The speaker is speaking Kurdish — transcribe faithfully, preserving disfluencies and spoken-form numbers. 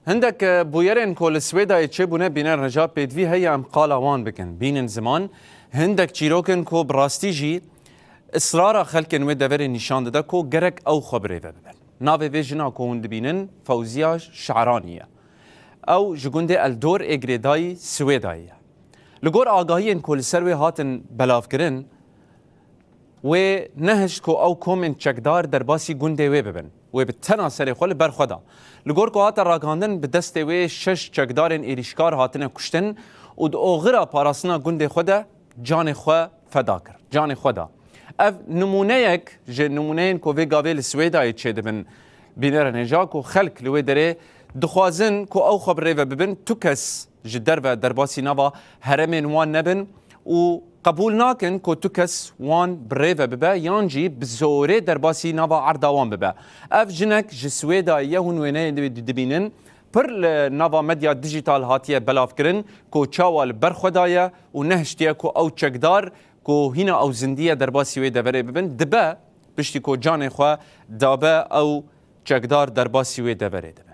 Hindek, e, bûyerên ku li Swêdayê çêbûne bîner neja pêdivî heye em qala wan bikin. Bînin ziman, hindek çîrok in ku bi rastî jî israra xelkên wê deverê nîşan dide ku gerek ew xwe bi rê ve bibin. Navê vê jina ku hûn dibînin Fewziya Şaranî ye. Ew ji gundê Eldor ê girêdayî Swêdayê ye. Li gor agahiyên ku li ser wê hatin belavkirin, wê nehişt ku ew komên çekdar derbasî gundê wê bibin. Wê bi tena serê xwe li ber xwe da. Li gor ku hate ragihandin, bi destê wê şeş çekdarên êrîşkar hatine kuştin û di oxira parastina gundê xwe de canê xwe feda kir, canê xwe da. Ev nimûneyek ji nimûneyên ku vê gavê li Swêdayê çêdibin. Bînere nêja ku xelk li wê derê dixwazin ku ew xwe bi rê ve bibin, tu kes ji derve derbasî nava herêmên wan nebin û qebûl nakin ku tu kes wan bi rê ve bibe yan jî bi zorê derbasî nava erda wan bibe. Ev jinek ji Swêdayê ye, hûn wêneyê di-, dibînin. Pir li nava medya dijîtal hatiye belavkirin ku çawa li ber xwe daye û nehiştiye ku ew çekdar ku hîna ew zindî ye derbasî wê deverê bibin, dibe piştî ku canê xwe dabe ew çekdar derbasî wê deverê dibe.